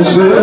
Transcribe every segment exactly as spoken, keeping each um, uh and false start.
Touche,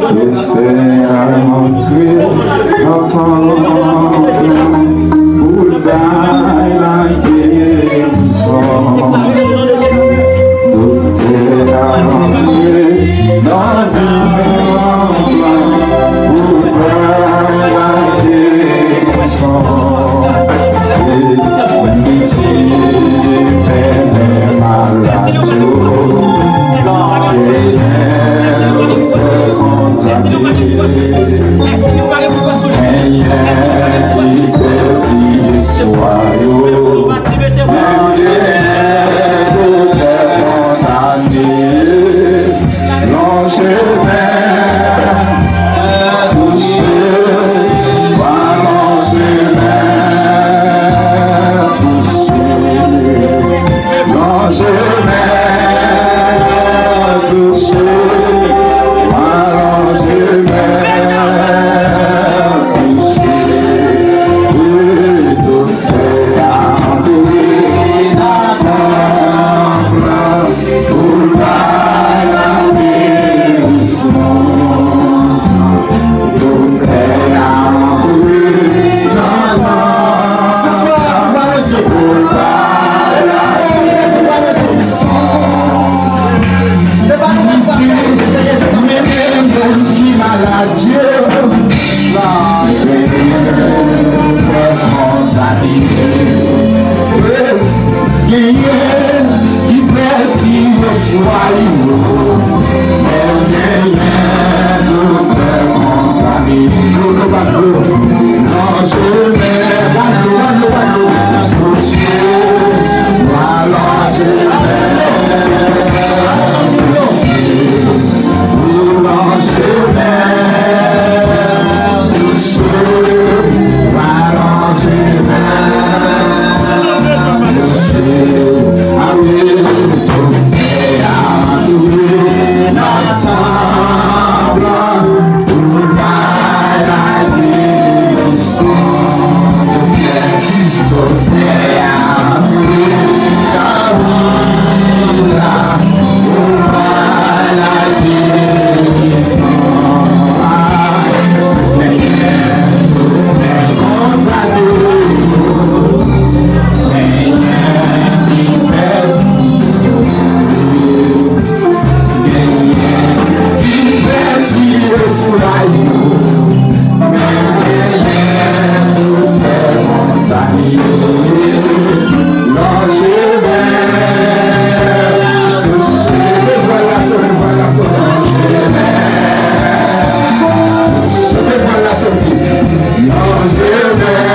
doktè a antre nan tanp lan pou l bay lagerizon. Doktè a antre nan tanp lan pou l bay lagerizon. Li di, mennen malad yo, tanke lè doktè kontakte. Genyen ki pèdi espwa yo, men genyen doktè kondane. Lonje men, touche, pa lonje men, touche. Lonje men, touche, pa lonje men, touche. Wi, doktè a antre nan tanp lan. Pou l bay lagerizon, doktè a antre nan Payi yo, men genyen doktè kontamine. Dlo, dlo, ba dlo. Nan chemen, ba dlo, ba dlo, ba dlo. Touche, ba nan chemen. Touche, ba nan chemen. Touche, ba nan chemen. Touche, a wi. Tout tè a tou nan tanp lan, pou l bay la gerizon. Tout tè a tou nan tanp lan, pou l bay la gerizon. Genyen tout tè kontamine. Genyen ki pèdi, genyen ki pèdi sou la yo, men genyen tout tè kontamine. Nan chemen, touche, vwal la soti, vwal la soti, nan chemen. Touche, vwal la soti. Nan chemen.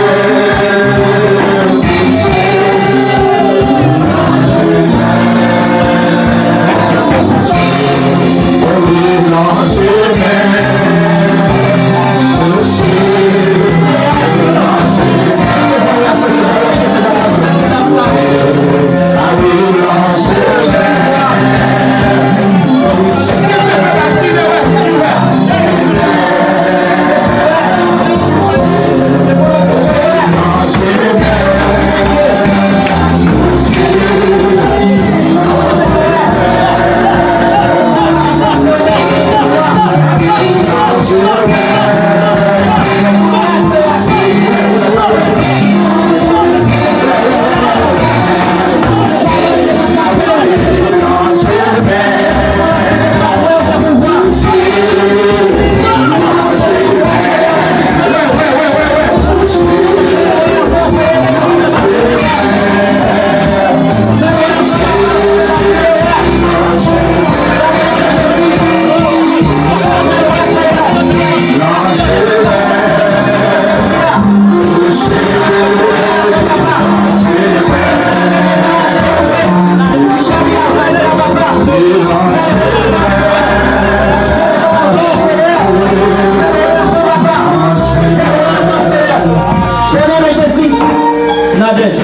Nadège,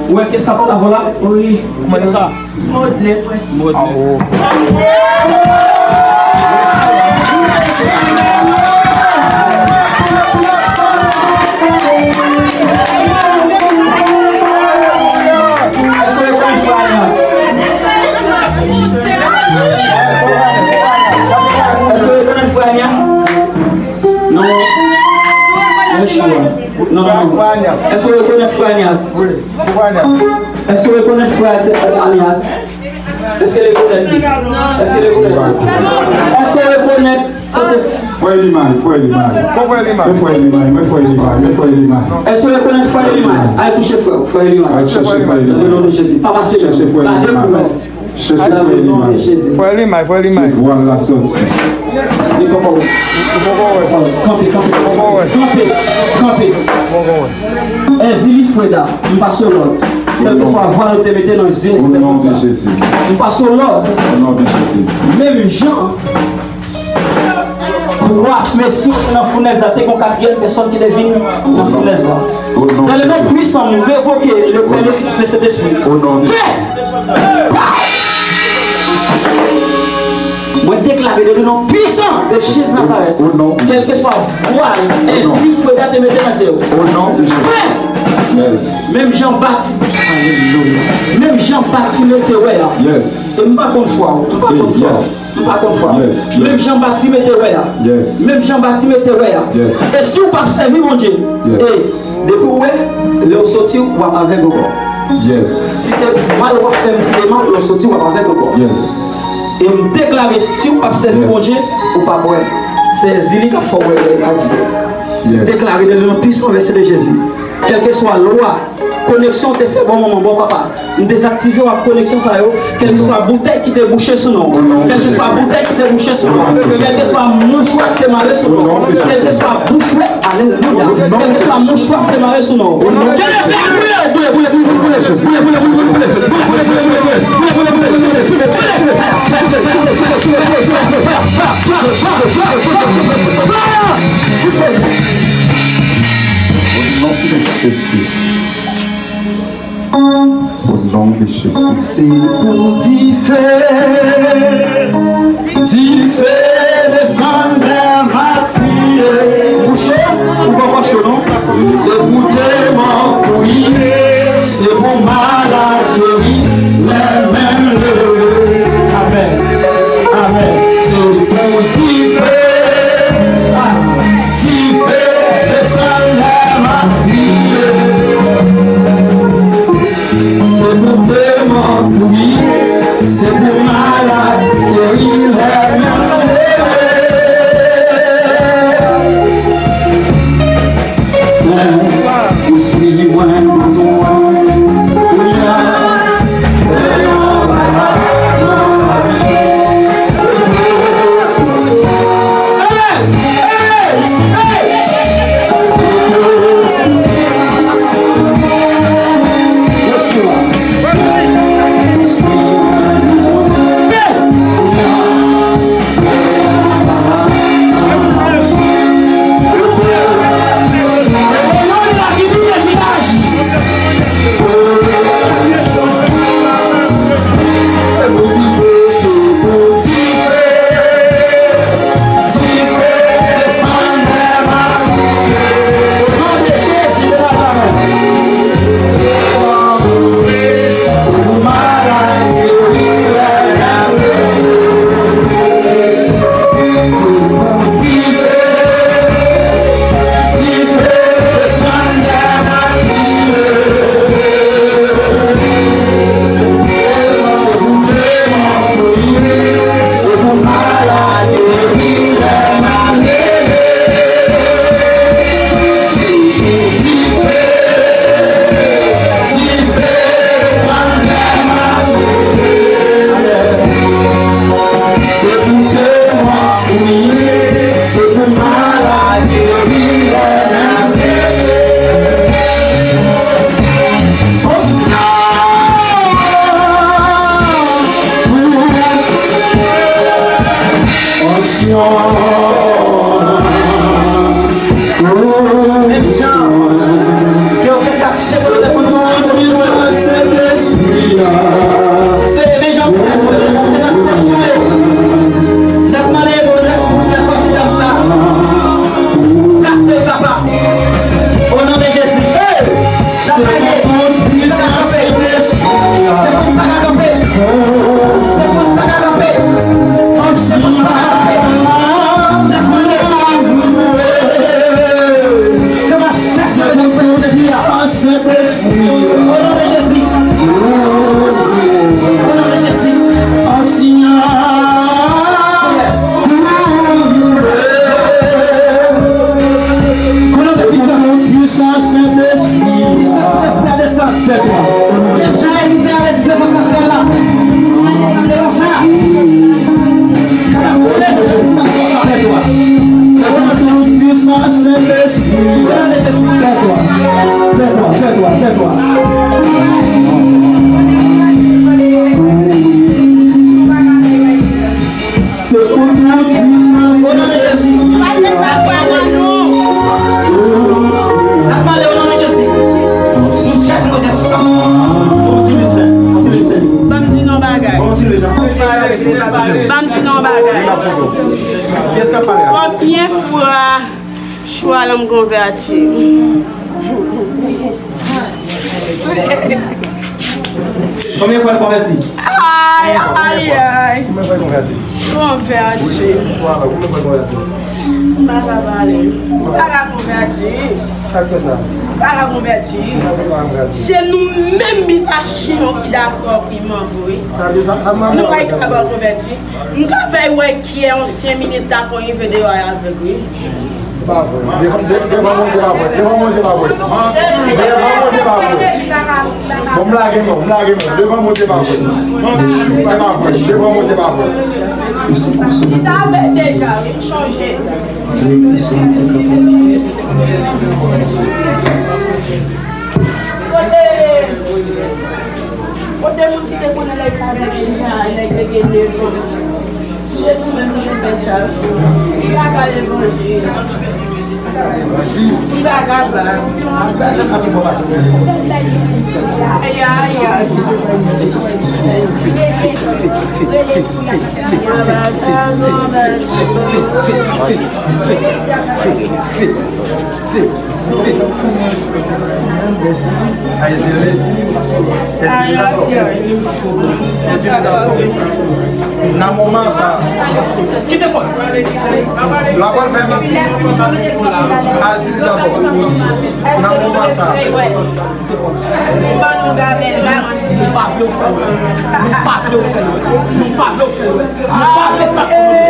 ou wè ke sa pa la vola? Wi. Kòman sa? Modlè, frè. Modlè. Èske w rekonèt frè Anias? Èske w rekonèt frè Anias? Non. Mèsi. Non, non, non. Èske w rekonèt frè Anias? Wi. Èske w rekonèt frè Anias? Èske w rekonèt li? Èske w rekonèt li? Èske w rekonèt kote? Frè Elimay, frè Elimay. Bon, frè Elimay. Men frè Elimay, men frè Elimay, men frè Elimay. Èske w rekonèt frè Elimay? Al touche frè w, frè Elimay. Al chèche frè Elimay. Nan non de Jezi. Papa Senyè, gade pou mwen. Chèche frè Elimay. Frè Elimay, frè Elimay. Ke vwal la soti. Li poko wè. Li poko wè. Kanpe, kanpe, kanpe, kanpe. Poko wè. Ezili Freda, m pase w lòd. Kèlkeswa vwal ou te mete nan je, se konsa. O non de Jezi. M pase w lòd. O non de Jezi. Menm jan twa mesye yo te nan founèz la, te gen yon katriyèm pèsòn ki te vin nan founèz la. Dans le nom puissant, nou revoke le Père, le Fils, le Saint-Esprit. Fè! Mwen deklare dans le nom puissant de Jésus Nazareth, kèlkeswa vwal Ezili Freda te mete nan je w, fè! Menm jan Bati, alelouya. Menm jan Bati mete wè a. E m pa konn fwa w, m pa konn fwa w, m pa konn fwa w. Menm jan Bati mete wè a. Menm jan Bati mete wè a. E si w p ap sèvi Bondye, e depi w wè, lè w soti, w ap avèg ankò. Si se mal w ap fè m kite mal, lè w soti, w ap avèg ankò. E m deklare, si w p ap sèvi Bondye, ou p ap wè. Se Ezili k ap fè w wè lè l pa di. Deklare dans le nom puissant versé de Jésus. Kèlkeswa lwa Koneksyon w te fè bò manman, bò papa. M dezaktive w ak koneksyon sa yo. Kèlkeswa boutèy ki te bouche sou non w. Kèlkeswa boutèy ki te bouche sou non w. Kèlkeswa mouchwa ki te mare sou non w. Kèlkeswa bouchwa, alelouya. Kèlkeswa mouchwa ki te mare sou non w. Boule, boule, boule, boule. Au nom de Jésus. Au nom de Jésus. Se pou dife, dife desann lè m ap priye. Ou cho? Ou poko cho non. Se pou demon kouri, se pou malad geri, lè men m leve. Amèn. Amèn. Se pou dife. Dife desann lè m ap priye. Se pou demon kouri, se pou malad geri lè men m leve. Sentespri mwen bezwen w kounye a. Se pou demon kouri, se pou malad geri lè men m leve. Onksyon. Menm jan ke w fè sa, se pou Sentespri a. Se menm jan w fè sa, se pou Sentespri a. N ap mande pou Sentespri a, fè sa. Sa se papa. O non de Jezi. Hey! N ap mande. Se pou n pa ka kanpe. Se pou n pa ka kanpe. Se pou n pa ka kanpe. N ap mande. Kòman sa se pou n pa ka kanpe? Sentespri. O non de Jezi. O non de Jezi. Senyè. Konnen se pwisans. Pwisans Sentespri. Pwisans Sentespri a desann. Tèt ou. Menm jan Eli te ale dife sot nan syèl la. Se konsa. Kapab konnen pwisans konsa. Tèt ou. Se konsa. Pwisans Sentespri. Tèt ou. Tèt ou. Tèt ou. Se pou tout pwisans. O non de Jezi. N ap mande o non de Jezi. Sou chèch mwen te sou sa. Kontinye, sè. Kontinye, sè. Ban m di nou yon bagay. Kontinye, non. Ban m di nou yon bagay. Kiyès k ap pale a? Konbyen fwa Chwalan m konvèti. Konbyen fwa l konvèti? Ay, ay, ay. Konbyen fwa l konvèti? Konvèti. Chwalan, konbyen fwa l konvèti? M pa ka pale. M pa ka konvèti. Sa k fè sa? M pa ka konvèti. Sa k fè w pa ka konvèti? Se nou menm bita chino ki dakò pou manman wi. Sa vle sa, a manman. Nou pa kapab konvèti. M ka fè wè kiyè ansyen minit la pou rive deyò avèg wi. Pa vre. Devan, de-, devan Bondye pa vre. Devan Bondye pa vre. Devan Bondye pa vre. Bon, m lage non, m lage non. Devan Bondye pa vre. E pa vre. Devan Bondye pa vre. Li t avè deja, wi, m chonje. Kote, kote moun ki te konnen nèg sa, nèg sa, nèg te gen devan. Se nou menm ki te fè sa. Li pa ka levanjil. Li pa ka ba. Ay, ay, ay. Ay, Zili. Ezili dakò. Ezili dakò. Nan moman sa. L ap pral fè manti. Ezili dakò. Nan moman sa. Ou pa vle w fè l wè. Nou pa vle w fè l wè. Nou pa vle w fè l wè. Nou pa vle sa pou nou.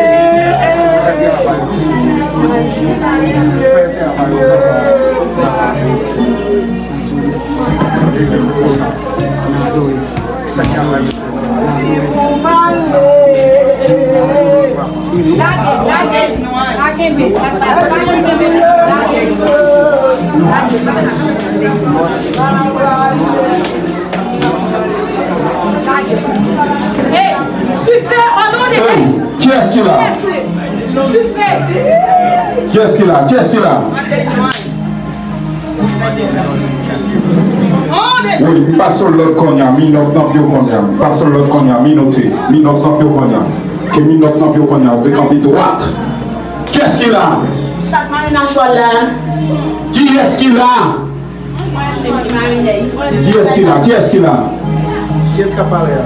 Hey, kiyès ki la? Kiyès ki la? Kiyès ki la? Wi, m pase w lòd kounye a, minòt nan pye w kounye a. M pase w lòd kounye a, minote. Minòt nan pye w kounye a. Ke minòt nan pye w konnen, ou te kanpe dwat. Kiyès ki la? Chak marenn a chwal la. Kiyès ki la? Kiyès ki la? Kiyès ki la? Kiyès k ap pale a?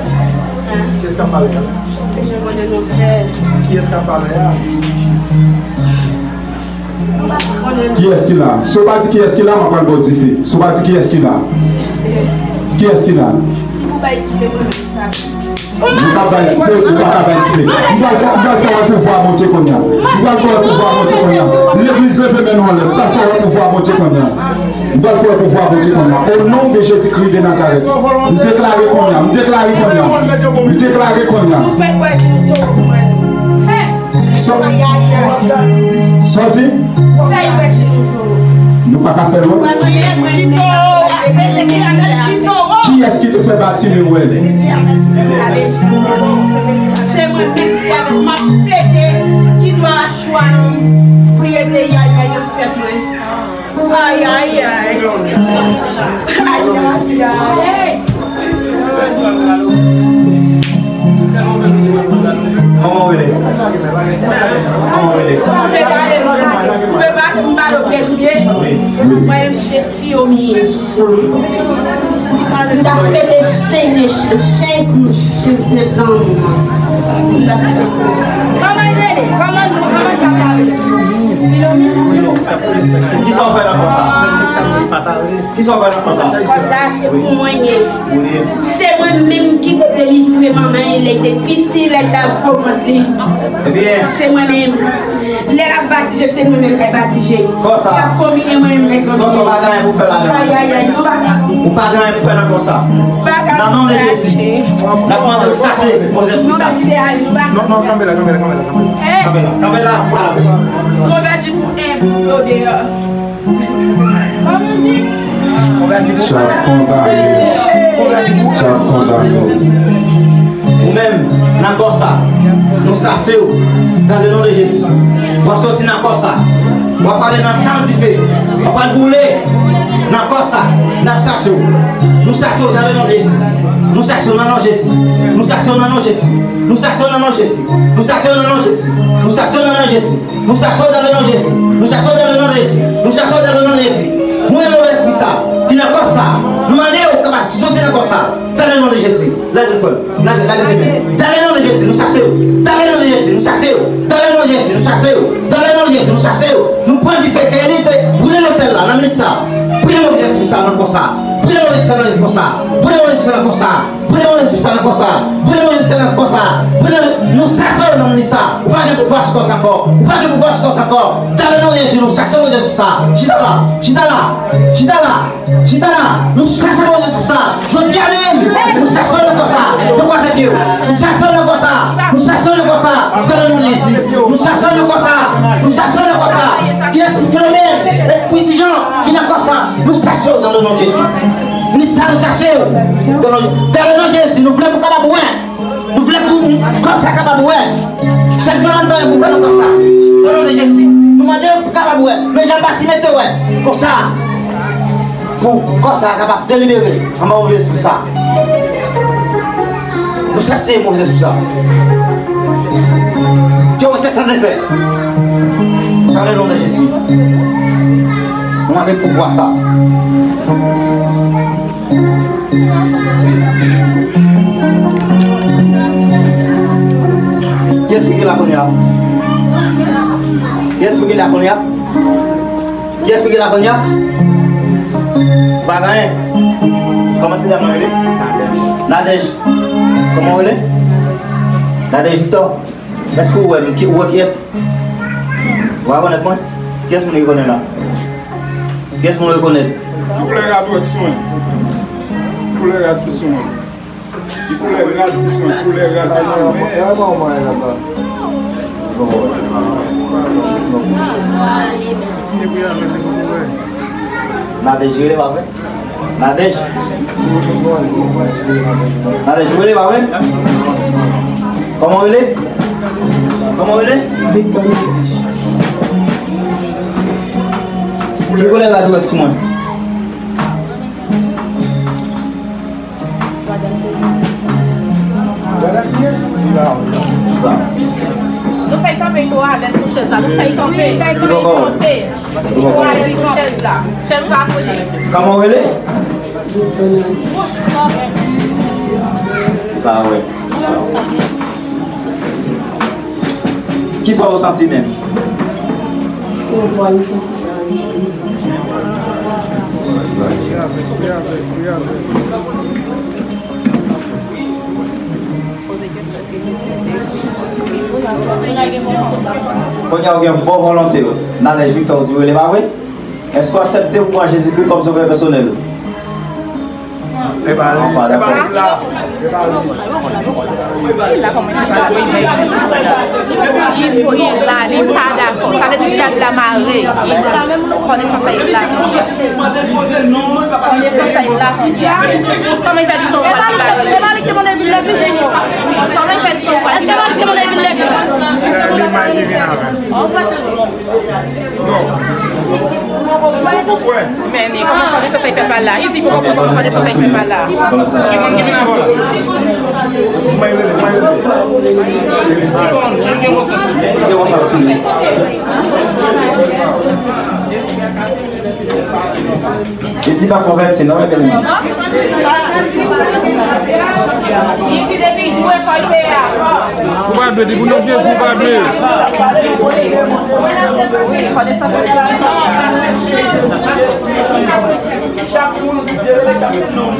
Kiyès k ap pale a? Kiyès k ap pale a? Kiyès ki la? Si w pa di kiyès ki la, m ap pral ba w dife. Si w pa di kiyès ki la. Kiyès ki la? Nou ka bay dife, ou pa ka bay dife. M pral fè, m pral fè w wè pouvwa Bondye kounye a. M pral fè w wè pouvwa Bondye kounye a. Legliz, leve men nou anlè. M pral fè w wè pouvwa Bondye kounye a. M pral fè w wè pouvwa Bondye kounye a. O non de Jezikri de Nazarèt. M deklare kounye a. M deklare kounye a. M deklare kounye a. Sòti. Nou pa ka fè l wè. Kiyès ki te fè Batime wè? Se mwen menm ki avèk m ap plede ki dwa a chwa nou. Priye de yaya yo fèt mwen. Ay, ay, ay. Ay, ay, ay. Kòman w rele? Kòman w rele? Ou vle pale, ou vle pale, m pale w byen, wi. Mwen menm se fi w m ye. M t ap fete senk, senk, senk tan. Kòman l rele? Kòman, kòman l t ap rele? Filomena? Kisa w fè nan kò sa? Kisa w fè nan kò sa? Kò sa se pou mwen ye. Se mwen menm ki te delivre manman l lè l te piti, lè l t ap gwo vant li. Ebyen. Se mwen menm. Lè l ap batize, se mwen menm k ap batize. Kò sa. L ap konbine mwen menm k ap konbine. Kò sa w pa gen anyen pou fè ladan. Ay, ay, ay, nou pa ka. Ou pa gen anyen pou fè nan kò sa. Nan non de Jezi. N ap mande w chache move lespri sa. Non, non, kanpe la, kanpe la, kanpe la, kanpe la. Kanpe la, kanpe la, pa la. Konvèti pou en, pou yo deyò. Chak kondane. Chak kondane. Ou menm, nan kò sa, nou chache w, dans le nom de Jésus. W ap soti nan kò sa. W ap ale nan tan dife. W ap al boule nan kò sa. N ap chache w. Nou chache w, dans le nom de Jésus. Nou chache w nan non Jezi. Nou chache w nan non Jezi. Nou chache w nan non Jezi. Nou chache w nan non Jezi. Nou chache w nan non Jezi. Nou chache w dans le nom de Jésus. Nou chache w dans le nom de Jésus. Nou chache w dans le nom de Jésus. Move lespri sa ki nan kò sa, nou mande w kapab soti nan kò sa. Dans le nom de Jésus. Lage frè m. Lage, lage men. Dans le nom de Jésus, nou chache w. Dans le nom de Jésus, nou chache w. Dans le nom de Jésus, nou chache w. Dans le nom de Jésus, nou chache w. Nou pran dife ke li te brule lotèl la nan minit sa. Brule move lespri sa nan kò sa. Brule move lespri sa nan kò sa. Brule move lespri sa nan kò sa. Brule move lespri sa nan kò sa. Brule move lespri sa nan kò sa. Brule, nou chache w nan Sa, ou pa gen pouvwa sou kò sa ankò. Ou pa gen pouvwa sou kò sa ankò. Dans le nom de Jésus, nou chache Bondye sou sa. Chita la, chita la, chita la, chita la. Nou chache Bondye sou sa. Jodi a menm, nou chache nan kò sa. Nan kò sa. Nou chache nan kò sa. Nou chache nan kò sa. Dans le nom de Jésus. Nou chache nan kò sa. Nou chache nan kò sa. Ki espri Filomèn, espri Tijan, ki nan kò sa. Nou chache dans le nom de Jésus. Ni sa nou chache. Dans le, dans le nom de Jésus, nou vle pou kapab wè. Nou vle pou kò sa kapab wè. Sèl fè ann pare pou fè nan kò sa. O non de Jezi. Nou mande pou kapab wè. Men jan Batimen te wè. Konsa. Pou kò sa kapab delibere. Anba move espri sa. Nou chache move espri sa. Ke wè tè san efè. Dans le nom de Jésus. Nou mande pouvwa sa. Kiyès ki la kounye a? Kiyès ki la kounye a? Kiyès ki la kounye a? Pa gen anyen. Kòman ti dam nan rele? Nadège. Kòman w rele? Nadège Victor. Èske ou wè m? Ki, ou wè kiyès? Ou rekonèt mwen? Kiyès moun ki konnen la? Kiyès moun rekonèt? Ki koulè rad ou wè ki sou mwen? Ki koulè rad ki sou mwen? Ki koulè rad ki sou mwen? Koulè rad ki sou mwen? Nadège rele pa vre? Nadège? Nadège rele pa vre? Kòman w rele? Kòman w rele? Victor Nadège. Ki koulè rad ou wè ki sou mwen? Nou fè kanpe, li twò alèz sou chèz la. Nou fè kanpe. Li twò alèz sou chèz la. Chèz pa kole. Kòman w rele? Pa wè. Kisa w santi menm? Kounye a ou gen bon volonte, Nadège Victor, ou di w rele pa vre? Èske w aksepte ou pran Jezikri kòm sovè pèsonèl ou? E pa li. Li pa dakò. Li la, kòman li pa dakò? Li la, li pa dakò. Sa vle di dyab la mare. Konesans la, li la. Konesans la, li la. Kòman li fè di sa ou pa li la? Kòman li fè di sa ou pa li la? Se li may ki vin avè. Men, men, kòman konesans sa fè pa la? Izi, kòman konesans sa fè pa la? Gen moun ki vin avè. Li di pa konvèti non, men. Ou pa dwe di pou non Jezi, ou pa dwe. Chak moun ki di rele chak moun non.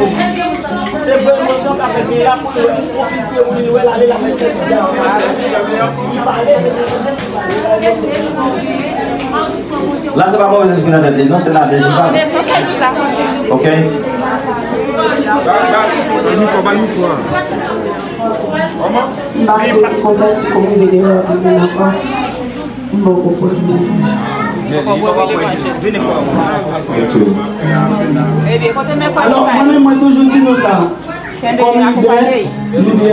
Se vrè emosyon k ap fè peyi a pou l wè, pou l filtre moun, li wè l ale, l ap fè sèvis. La, se pa move espri nan tèt li, non, se Nadège ki pale. Ok. M pa te konprann si konbyen de erè pou moun ankò. M poko konprann. Ok. Alò, mwen menm, mwen toujou di nou sa. Kòm lidè, lidè